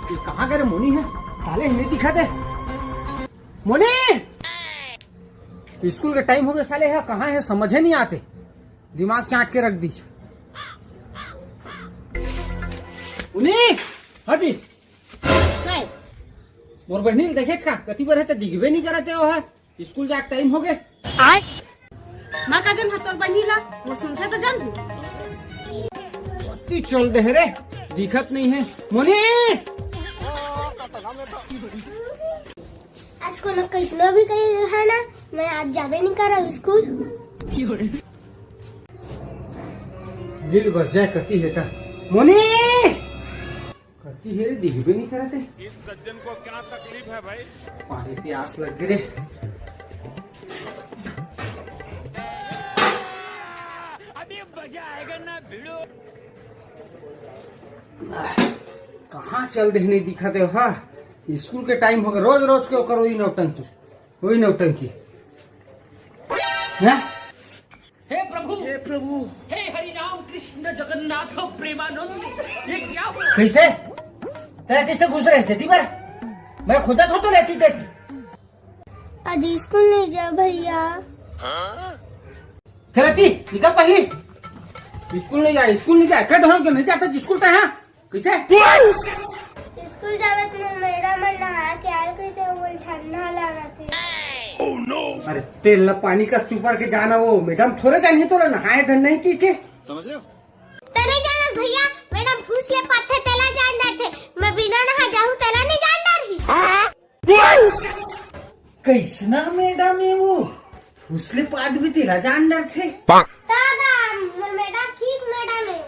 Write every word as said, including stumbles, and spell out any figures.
ये कहाँ गए रे मोनी हे? साले हे नइ दिखत हे। मोनी, स्कूल के टाइम हो गए साले, हे कहाँ हे समझे नइ आते, दिमाग चाट के रख दीस। मोनी, हटी। काय? मोर बहिनी ल देखेच का? कति बर हे त दिखबे नइ करत हे वो ह। स्कूल जाके टाइम हो गए। आय। मैं का जन ह तोर बहिनी ला, मोर सुनथे त जन। कति चल दे हे रे, दिखत नइ हे। मोनी! आज कोनो कइसनो भी कही हे ना, मैं आज जाबे नइ करव स्कूल। लील बस जाए कति हे का। मोनी! कति हे रे, दिखबे नइ करत हे। इस सज्जन को क्या तकलीफ है भाई? पानी प्यास लग गे रे। अभी मजा आएगा ना भिड़ो। कहाँ चल दे हे, नइ दिखत हे हा। स्कूल के टाइम हो गए, रोज रोज के ओकर वही नौटंकी, वही नौटंकी। हैं? हे प्रभु, हे प्रभु। हे हरि राम कृष्ण जगन्नाथ प्रेमानंद, ये क्या हुआ? कइसे? तें कइसे घुस रहे सेती बर? मैं खुद तो, तो लेती देती। आज स्कूल नइ जाव भैया। खेलती, निकल पहिली। स्कूल नइ जाए, स्कूल नइ जाए, कह दो कि नइ जाता स्कूल का, हाँ? कइसे? स्कूल जावत में मैडम मन नहा के आए कहिथे, वो ठंडा लागत हे। अरे तेल ला पानी का सुपर के जाना, वो मैडम थोड़े जानी हे तोला नहाए धन नहीं की के। समझ रहे हो? त नइ जानस भैया, मैडम फूस ले पाथे तेला जान डरथे, मैं बिना नहा जाहूं तेला नइ जान डरही। कइसना मैडम हे वो? फूस ले पात भी तेला जान डरथे। दादा, मोर मैडम ठीक मैडम हे।